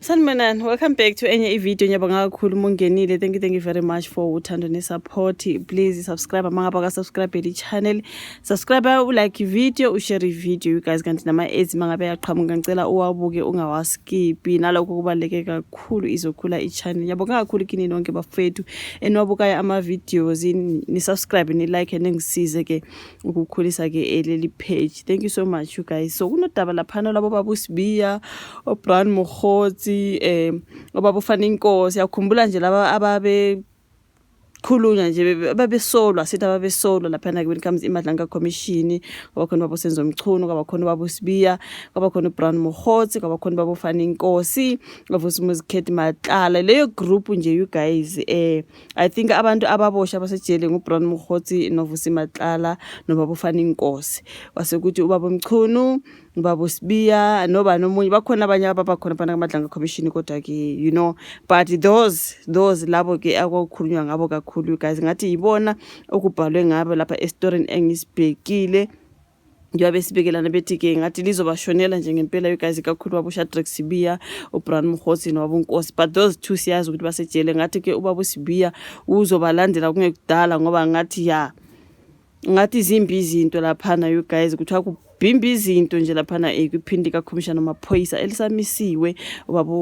Sanibonani, welcome back to enye i-video. Ngiyabonga kakhulu uma ungenile. Thank you, thank you very much for uthando ne-support. Please subscribe uma ngabe ka-subscribe channel. Subscribe, u-like i-video, u-share i-video, you guys. Kanti nama-ads uma ngabe yaqhamuka, ngicela uwabuke, ungawaskipi. Nalokho kubaluleke kakhulu, izokhula i-channel. Ngiyabonga kakhulu kini nonke bafethu eniwabukayo ama-videos, ni-subscribe, ni-like, ningisize ke ukukhulisa ke leli page. Thank you so much, you guys. So kunodaba laphana labo baba uSibiya, oBrown Mogotsi, obaba uFani Nkosi. Yakhumbula nje laba ababe khulunywa nje, ababesolwa, sithi ababesolwa laphana when it comes iMadlanga Commission. Kwaba khona ubaba uSenzo Mchunu, kwaba khona ubaba uSibiya, kwaba khona uBrown Mogotsi, kwaba khona ubaba uFani Nkosi, uVusimuzi Cat Matlala, leyo group nje, you guys. I think abantu ababoshwa abasejele nguBrown Mogotsi noVusi Matlala nobaba uFani Nkosi. Wase kuthi ubaba Mchunu, ubaba uSibiya, noba nomunye, bakhona abanye ababakhona phana kaMadlanga Commission, kodwa ke but those labo ke akwakhulunywa ngabo kakhulu, you guys. Ngathi yibona okubhalwe ngabo lapha esitorini engisibhekile, njengoba besibekelana bethi ke ngathi lizobashonela nje ngempela, you guys, kakhulu baba uShadrack Sibiya, uBrown Mogotsi nobaba uNkosi. But those two siyazi ukuthi basejele. Ngathi ke ubaba uSibiya uzobalandela kungekudala, ngoba ngathi ya, ngathi zimbi izinto laphana, you guys. Kuthiwa kubhimba izinto nje laphana kwiphini kakhomishana wamaphoyisa elisamisiwe, ubaba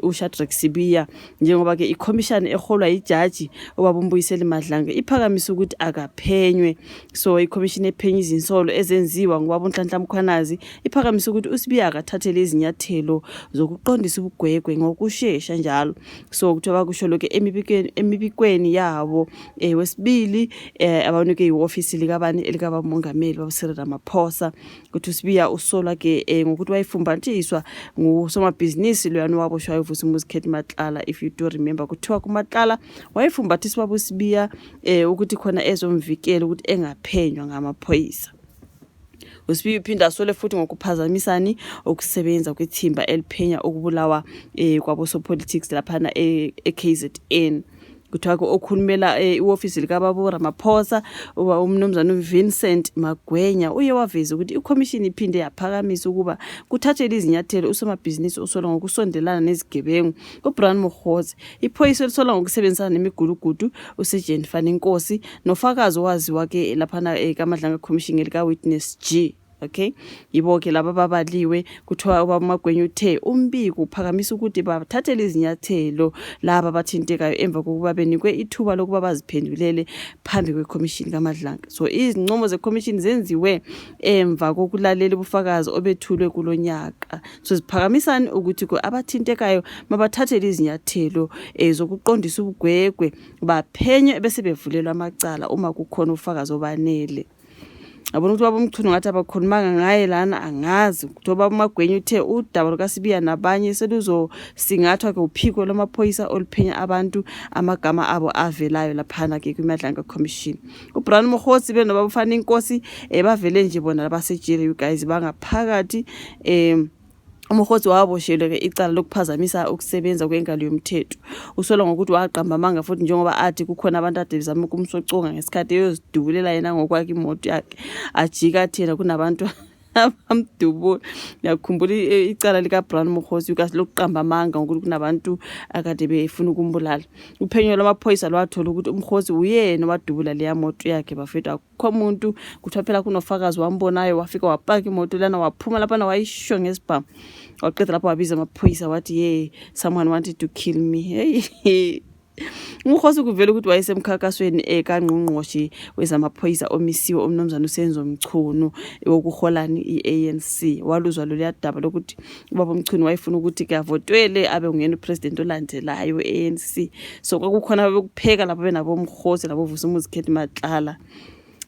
uShadrack Sibiya, njengoba ke ikhomishana eholwa ijaji ubaba uMbuyiseli Madlanga iphakamisa ukuthi akaphenywe. So ikhomishini ephenya izinsolo ezenziwa ngubaba uNhlanhla Mkhwanazi iphakamisa ukuthi uSibiya akathathele izinyathelo zokuqondisa ubugwegwe ngokushesha njalo. So kuthiwa bakusho lokhu emibikweni yabo wesibili abanike ihhovisi likabani, elikaba mongameli baba Cyril Ramaphosa, ukuthi uSibiya usolwa ke ngokuthi wayefumbathiswa ngusomabhizinisi loyana owaboshwayo, uVusimuzi Cat Matlala, if you do remember. Kuthiwa kuMatlala wayefumbathiswa baba uSibiya ukuthi khona ezomvikela ukuthi engaphenywa ngamaphoyisa. USibiya uphinda asole futhi ngokuphazamisani ukusebenza kwethimba eliphenya ukubulawa kwabosopolitics laphana e-KZN. Kuthiwa ke okhulumela ihhovisi likababa Ramaphosa, uba umnumzana uVincent Magwenya, uye waveza ukuthi ikhomishini iphinde yaphakamisa ukuba kuthathelwe izinyathelo usomabhizinisi osolwa ngokusondelana nezigebengu, uBrown Mogotsi, iphoyisa elisolwa ngokusebenzisana nemigulukudu, uSergeant Fani Nkosi, nofakazi owaziwa ke laphana kaMadlanga Commission elika Witness G. Okay, yibo ke laba babaliwe. Kuthiwa ubaba Magwenya uthe umbiko uphakamisa ukuthi bathathele izinyathelo laba abathintekayo emva kokuba benikwe ithuba lokuba baziphendulele phambi kwekhomishini kaMadlanga. So izincomo zekhomishini zenziwe emva kokulalela ubufakazi obethulwe kulonyaka. So ziphakamisani ukuthi abathintekayo mabathathele izinyathelo zokuqondisa ubugwegwe, baphenywe bese bevulelwa amacala uma kukhona ubufakazi obanele. Yabona ukuthi ubaba uMchunu ngathi abakhulumanga ngaye lana, angazi. Kuthiwa ubaba uMagwenya uthe udaba lukaSibiya nabanye seluzosingathwa ke uphiko lwamaphoyisa oluphenya abantu amagama abo avelayo laphana ke kwiMadlanga Commission. UBrown Mogotsi benobaba uFani Nkosi bavele nje bona basejele, you guys, bangaphakathi. UMogotsi waboshelwe ke icala lokuphazamisa ukusebenza kwengalo yomthetho. Usolwa ngokuthi waqamba amanga futhi, njengoba athi kukhona abantu ade bezama ukumsoconga ngesikhathi eyozidubulela yena ngokwakhe imoto yakhe, ajika athi yena kunabantu abamdubula. Ngiyakhumbula icala likaBrown Mogotsi ukasi lokuqamba amanga ngokuthi kunabantu akade befuna ukumbulala. Uphenyo lwamaphoyisa lwathola ukuthi uMogotsi uyena owadubula leya moto yakhe, bafethu, akukho muntu. Kuthiwa phela kunofakazi wambonayo, wafika wapaka imoto lana, waphuma laphana, wayisho ngesibhamu, waqeda lapho wabiza amaphoyisa, wathi, "Ye, someone wanted to kill me." Hey, uMogotsi kuvela ukuthi wayesemkhankasweni kangqongqoshe wezamaphoyisa omisiwe, umnumzane uSenzo Mchunu, wokuholani i-ANC. Waluzwa loluya daba lokuthi ubaba uMchunu wayefuna ukuthi ke avotwele abe nguyena upresident olandelayo we-ANC. So kwakukhona bekupheka lapho benabo uMogotsi labo Vusumuzi Cat Matlala.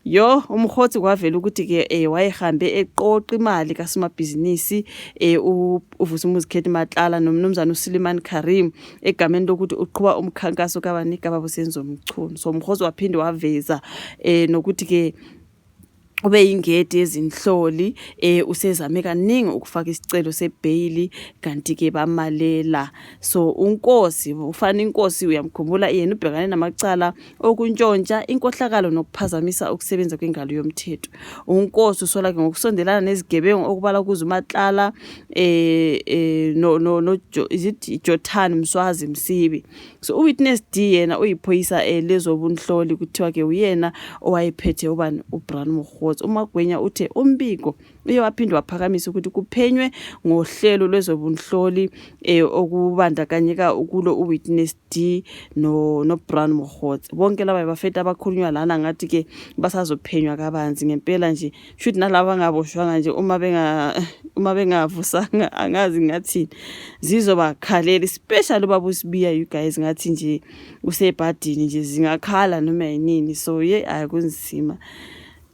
Yo, uMogotsi kwavela ukuthi ke wayehambe eqoqa imali kasomabhizinisi uVusumuzi Cat Matlala nomnumzane uSuleiman Karim egameni lokuthi uqhuba umkhankaso kabani, kababa uSenzo Mchunu. So uMogotsi waphinde waveza nokuthi ke Ubeyingedi yezinhloli usezame kaningi ukufaka isicelo sebheyili kanti-ke bamalela. So uNkosi ufana inkosi uyamkhumbula yena ubhekane namacala okuntshontsha, inkohlakalo nokuphazamisa ukusebenza kwengalo yomthetho. UNkosi usola-ke ngokusondelana nezigebengu okubalwa kuzo uMatlala no no no is it Jothani Mswazi Msibi. So uWitness D yena uyiphoyisa lezobunhloli kuthiwa-ke uyena owayephethe ubani uBrown Mogotsi. UMagwenya uthe umbiko uye waphinde waphakamisa ukuthi kuphenywe ngohlelo lwezobunhloli okubandakanyeka kulo uWitness D no noBrown Mogotsi. Bonke laba bafethu abakhulunywa lana ngathi-ke basazophenywa kabanzi ngempela nje. Shuthi nalaba abangaboshwanga nje uma bengavusanga angazi ngathini zizobakhalela, especially ubaba uSibiya. You guys, ngathi nje usebhadini nje, zingakhala noma yinini. So ye akunzima.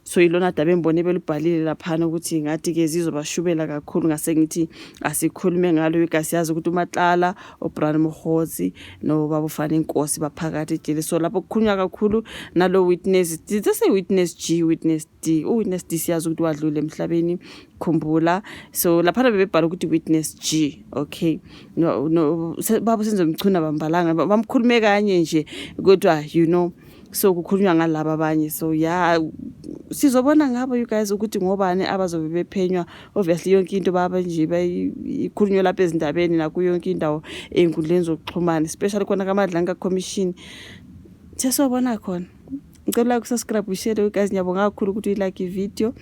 So ilona daba engibone belubhalile laphana ukuthi ngathi-ke zizobashubela kakhulu, ngase ngithi asikhulume ngalo. Igasi yazi ukuthi uMatlala, uBrown Mogotsi nobaba uFani Nkosi baphakathi ejele. So lapho kukhulunywa kakhulu nalo Witness, did they say Witness G, Witness D? UWitness D siyazi ukuthi wadlula emhlabeni, khumbula. So laphana bebebhala ukuthi Witness G, okay. No, baba Senzo Mchunu bambalanga, bamkhulume kanye nje kodwa, you know. So kukhulunywa ngalaba abanye. So yeah, sizobona ngabo, you guys, ukuthi ngobani abazobe bephenywa. Obviously yonke into baba nje bayikhulunywa lapha ezindabeni nakuyo yonke indawo ey'nkundleni zokuxhumana, especially khona kaMadlanga Commission, sesobona khona. Ngicela ukusubscribe, ushare, guys. Ngiyabonga kakhulu ukuthi uyilike ivideo,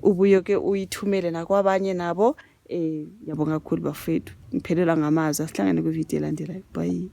ubuye ke uyithumele nakwabanye nabo. Ngiyabonga kakhulu bafethu, ngiphelelwa ngamazwi. Asihlangane kwividiyo elandelayo. Bye.